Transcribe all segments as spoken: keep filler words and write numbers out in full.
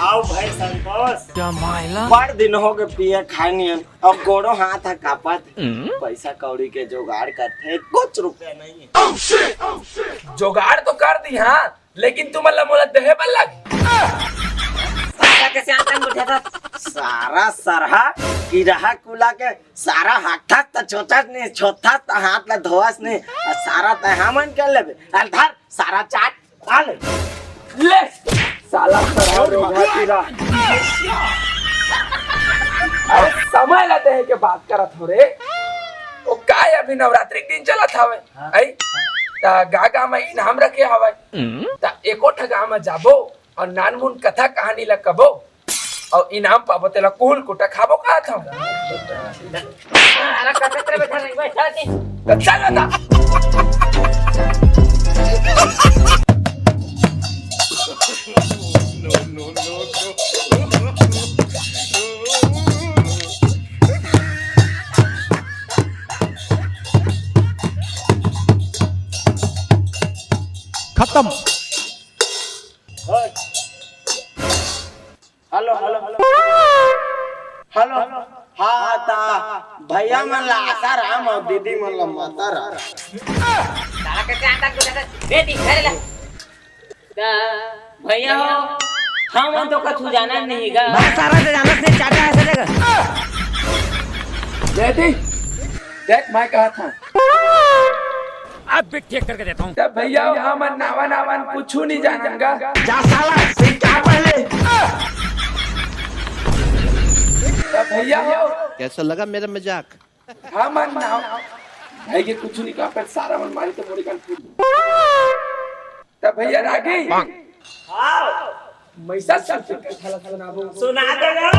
आओ भाई संतोष। क्या मायला? बड़ दिन हो गए पिए खाए नहीं, अब गोड़ो हाथ ह कापत। पैसा कौड़ी के जुगाड़ करथे, कुछ रुपया नहीं है। जुगाड़ तो कर दी, हाँ, लेकिन तुमन ला मोला देहे बर लागे। सारा के सियान तंग उठे था। सारा सरहा किरहा कुला के सारा हाथस त छोचस नहीं, छोथस त हाथ ला धोवस नहीं, आ सारा तय हमन कर लेबे। अरे धर सारा चाट, आ ले। ले, साला सरहा रोगहा किरा। अरे समय ला देहे के बात करत हो रे। ओ काय अभी नवरात्रि के दिन चलत हवे? आई? त गा गा में इनाम रखे हवे। त एको ठा गा में जाबो अउ नानमुन कथा कहानी ला कबो अउ इनाम पाबो तेला कुल कुटा खाबो कहत हव। अरे कते तेरे बैठा नहीं, बैठा नहीं। त चल ना। खत्म। Hello, hello, hello. हेलो। हाँ, ता भैया मन ला आसाराम अउ दीदी मन ला माताराम। साला के चांटा को ज्यादा दे दी, घर ला। ता भैया हो, हम तो कछु जानत नहीं गा। मैं सारा से जानत नहीं, चाटा ऐसा जगह। दे दी। देख, मैं कहा था। अब भी ठीक करके देता हूँ। त भैया हो, हमन नावा नावन कुछु नहीं जानन गा। जा साला, सीख आ पहले। त भैया हो। कैसा लगा मेरा मजाक? हमन नाव भाई के कुछु नहीं कहा, पर सारा मन मारी तो मोरे कान फूट। त भैया रागी। हाँ। महिषासुर के कथा ला सुनाबो। सुना दे ना।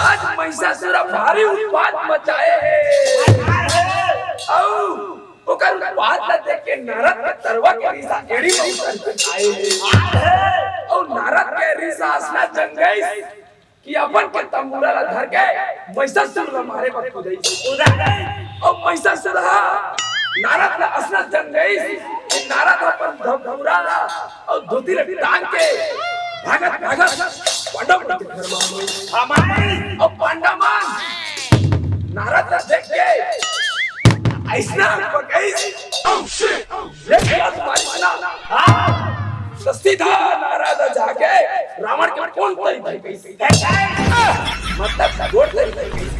आज महिषासुर भारी उत्पात मचाए हे। अउ ओकर उत्पात ला देख के नारद के तरवा के रिसा एड़ी में उतर के आए हे। अउ नारद के रिसा असना जंगईस कि अपन के तंबूरा ला धर के महिषासुर ला मारे बर कूदईस। अउ महिषासुर हा नारद ला असना जंगईस कि नारद अपन तंबूरा ला अउ धोती ला टांग के भागत भागत पांडव मन के घर में आइस। अउ पांडव मन नारद ला देख के अइसना पकईस। एक बात मानिस ना। हाँ। तो सीधा नारद जाके रावण के कोन तरी तरी कइस। मतलब गोड़ तरी तरी कइस।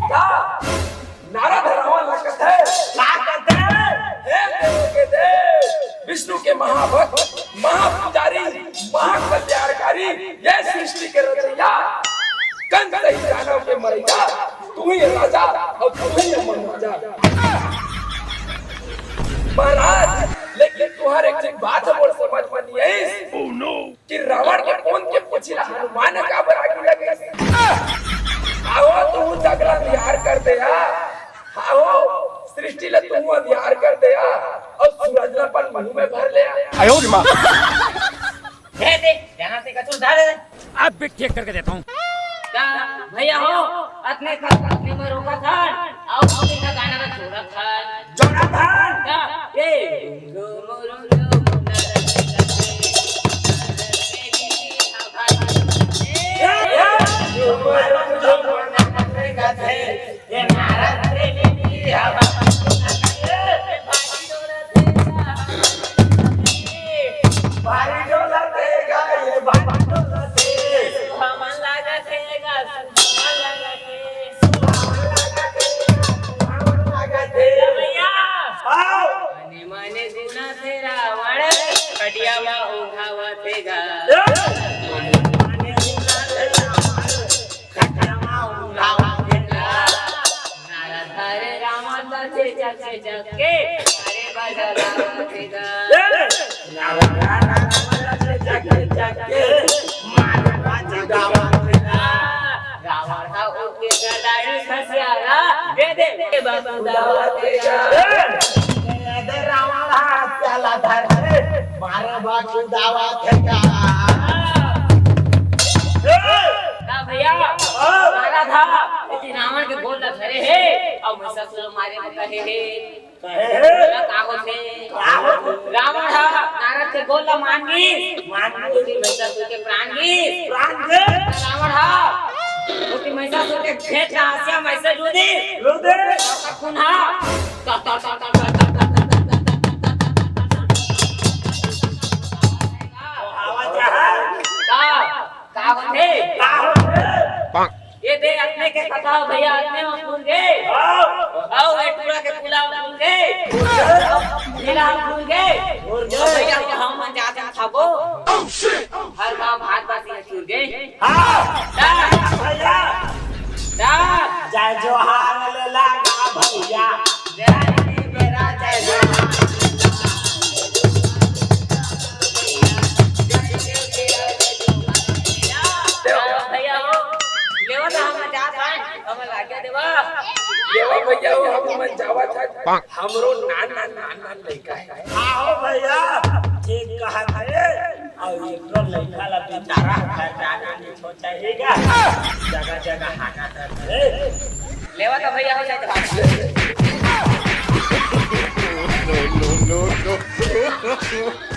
का? नारद रावण ला कथे। का कथे? हे देव के देव, विष्णु के महाभक्त, महापुजारी, महाकल्याणकारी, ये सृष्टि के रचैया, कंस सहित दानव के मरैया, तू ही राजा अउ तू ही हमर राजा। महाराज, लेकिन तुंहर एक ठिन बात मोर समझ में नहीं आइस कि रावण के कोन के पूछी ला हनुमान काबर आगी लगइस। आओ, तू जगला बिहार कर दे यार। आओ, सृष्टि ला तू अंधियार कर दे यार, अउ सूरज ला अपन मुंह में भर ले यार। आयो रे माँ। दे दे, जहाँ से कसूर उठा दे। अब भी ठीक करके देता हूँ। का भैया हो, अतने खत अतने में रोका था, अउ अउ इनका गाना ना छोड़ा था। जोड़ा था। का? ए। भारी डोला देगा, ये भारी डोला देगा। सुहावन लागत हे गा, सुहावन लागत हे। सुहावन लागत हे, सुहावन लागत हे। भैया। आओ। मने मने सुना थे रावण, खटिया मा उघावत हे गा। ए। मने मने सुना थे रावण, खटिया मा उघावत हे गा। नारा धारे रामा ता छे चक छे चक के, अरे बाजा गावत हे गा। ए। नारा धारे रामा ता छे चक छे चक के, मारे बाजा गावत हे गा। रावण हा उके गदाई खसियाला, दे दे के बाबू दावत हे गा। ए। दे दे रावण हा साला धर के, मारे बाबू दावत हे गा। ए। का भैया, नारा था, लेकिन रावण गोड़ ला धरे हे, अउ महिषासुर मारे बर कहे हे। कहे हे। बोला का होथे? का होथे? रावण ह नारद के गोड़ ला मान गिस। मान गिस। ओती महिषासुर के प्राण गिस। प्राण गिस। रावण ह ओती महिषासुर के घेंच ला हँसिया म अइसे लू दिस। लू दिस। ओकर खून ह आवत रहा। का? का होथे? का होथे? ये दे अतने के कथा हो भैया, अतने म भूल गे। हाँ। अउ ये टूरा के पुला भूल गे। मेला भूल गे। भूल गे। भैया, हमन जात हन खाबो। हर माँ भात बासी में चूर गे। हाँ। जा। भैया। जा। जय जोहार ले लागा भैया। जय मेरा जय जोहार। भैया हो, लेवा त हम जात हन, हम लागे देवा। लेवा भैया हो, हम मन जावत हन। हमरो नान नान नान नान लइका हे। आओ भैया, ठीक कहत हे। अउ एकरो लइका ला बेचारा घर जाना नहीं सोचा ही गा। जगह जगह हाना कर हे। लेवा त भैया हो जाए तो हाथ। No, no, no, no।